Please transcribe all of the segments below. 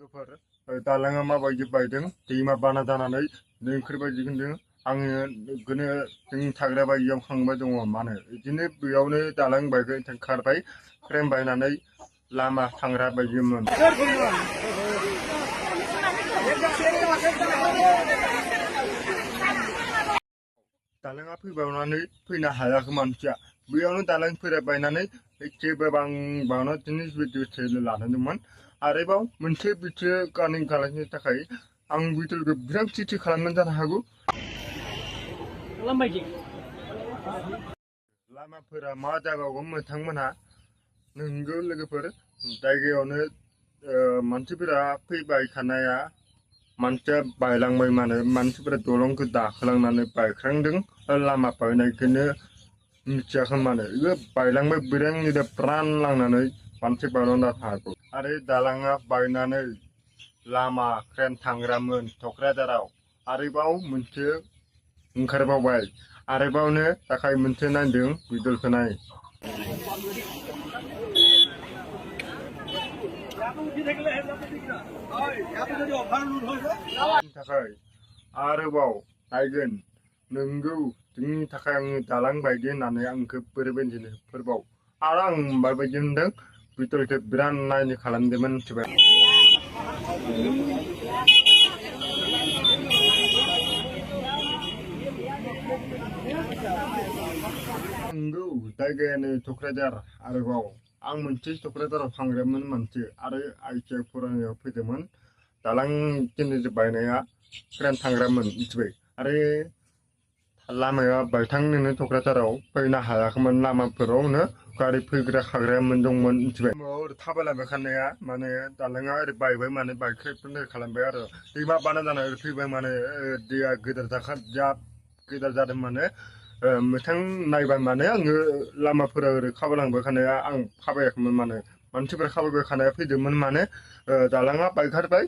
लोगोफोर दालाङा माबायदि बायदों दैमा बाना जानानै ओंखारबायदि होनदों आङो गोनो जों थाग्रा बायदियाव थांबाय दङ मानो बिदिनो बेयावनो दालां बायबाय खारबाय ट्रेन बायनानै लामा थांग्रा बायदिमोन दालाङा फैबावनानै फैनो हायाखै मानसिया बेयावनो दालांफोरा बायनानै एखेबो बांबावनो जिनिस बिदि लानांदोंमोन आरोबाव मोनसे बिथि गानि खालामनो थाखाय आं बिथलखौ बिराद थिथि खालामनानै जानो हागौ लामाफोरा मा जाबावगोन नोंथांमोनहा नोंगौ लोगोफोर जायगायावनो मानसिफोरा फैबाय थानाया मानसिया बायलांबाय मानो मानसिफोरा दलंखौ दाखोलांनानै बायख्रांदों लामा बायनायखौनो मिथियाखै मानो बेयो बायलांबाय बिरांनिदा प्रान लांनानै मानसि बायलांनो हागौ आरो दालाङा बायनानै लामा ट्रेन थांग्रामोन क'क्राझाराव आरोबाव मोनसे ओंखारबावबाय आरोबावनो थाखाय मोनसे नायदों भिडिअखौ नाय थाखाय आरोबाव नायगोन नोंगौ जोंनि थाखाय आङो दालां बायदि होननानै आंखौ बोरैबायदिनो फोरबाव आरो आं माबायदि होनदों भिडिअखौ बिराद नायनो खालामदोंमोन मिथिबाय नंगौ जायगायानो क'क्राझार आरोबाव आं मोनसे क'क्राझाराव थांग्रामोन मोनसे आरो आइटिआइ फरायनायाव फैदोंमोन दालां केन्डिडेट बायनाया ट्रेन थांग्रामोन मिथिबाय आरो लामाया बायथांनोनो क'क्राझाराव फैनो हायाखैमोन लामाफोरावनो गारि फैग्रा खाग्रामोन दंमोन मिथिबाय थाबायलांबाय खानाया माने दालाङा ओरै बायबाय माने बाइकफोरनो खालामबाय आरो दैमा बाना जाना ओरै फैबाय माने दैया गेदेर जादों माने मोथां नायबाय माने आङो लामाफोरा ओरै खाबायलांबाय खानाया आं थाबायाखैमोन माने मानसिफोरा खाबायबाय खानाया फैदोंमोन माने दालाङा बायखारबाय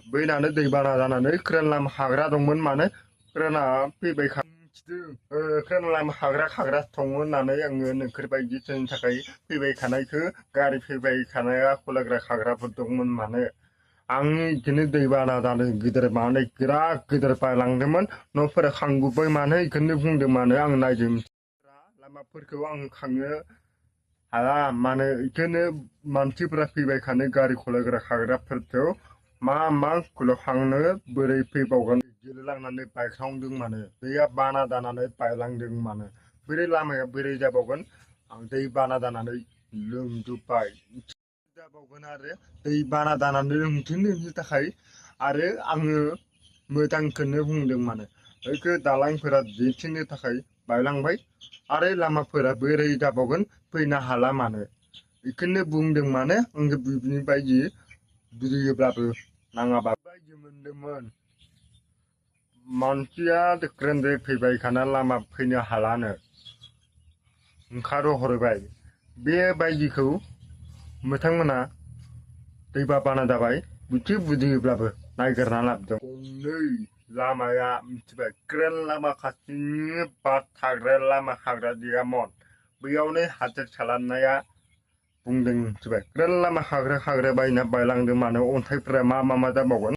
बैनानै दैबाना जानानै ट्रेन लामा हाग्रा दंमोन माने ट्रेना फैबाय ट्रेन लामा हाग्रा दङ होननानै आङो नोंसोरबायदि ट्रेननि थाखाय फैबाय थानायखौ गारि फैबाय थानाया खलाग्रा खाग्राफोर दंमोन माने आं बिदिनो दैबाना जादों गिदिर माने बिराद गिदिर बायलांदोंमोन न'फोरा खांबोबाय माने बेखौनो बुंदों माने आं नायदों लामाफोरखौ आं खांनो हाला माने बेखौनो मानसिफोरा फैबाय थानो गारि खलायग्रा खाग्राफोरखौ मा स्कुलाव थांनो बोरै फैबावगोन गेलेलांनानै बायख्रावदों माने दैया बाना जानानै बायलांदों माने बोरै लामाया बोरै जाबावगोन आं दै बाना जानानै लोमजोब्बाय जाबावगोन आरो दै बाना जानानै लोमथोनो थाखाय आरो आङो मोजांखौनो बुंदों माने बेखौ दालांफोरा दिन्थिनो थाखाय बायलांबाय आरो लामाफोरा बोरै जाबावगोन फैनो हाला मानो बेखौनो बुंदों माने आङो बिनि बायदि बुजियोब्लाबो नाङाबा बायदि मोनदोंमोन मानसिया ट्रेनजों फैबाय थाना लामा फैनो हालानो ओंखारहरबाय बेबायदिखौ बिथांमोना दैबा बाना जाबाय बिदि बुजियोब्लाबो नायगिरना लाबोदों गंनै लामाया मिथिबाय ट्रेन लामा खाथिनि बास थाग्रा लामा हाग्रा गैयामोन बैयावनो हाथिर खालामनाया बुंदों मिथिबाय ट्रेन लामा हाग्रा बायना बायलांदों मानो अन्थाइफोरा मा जाबावगोन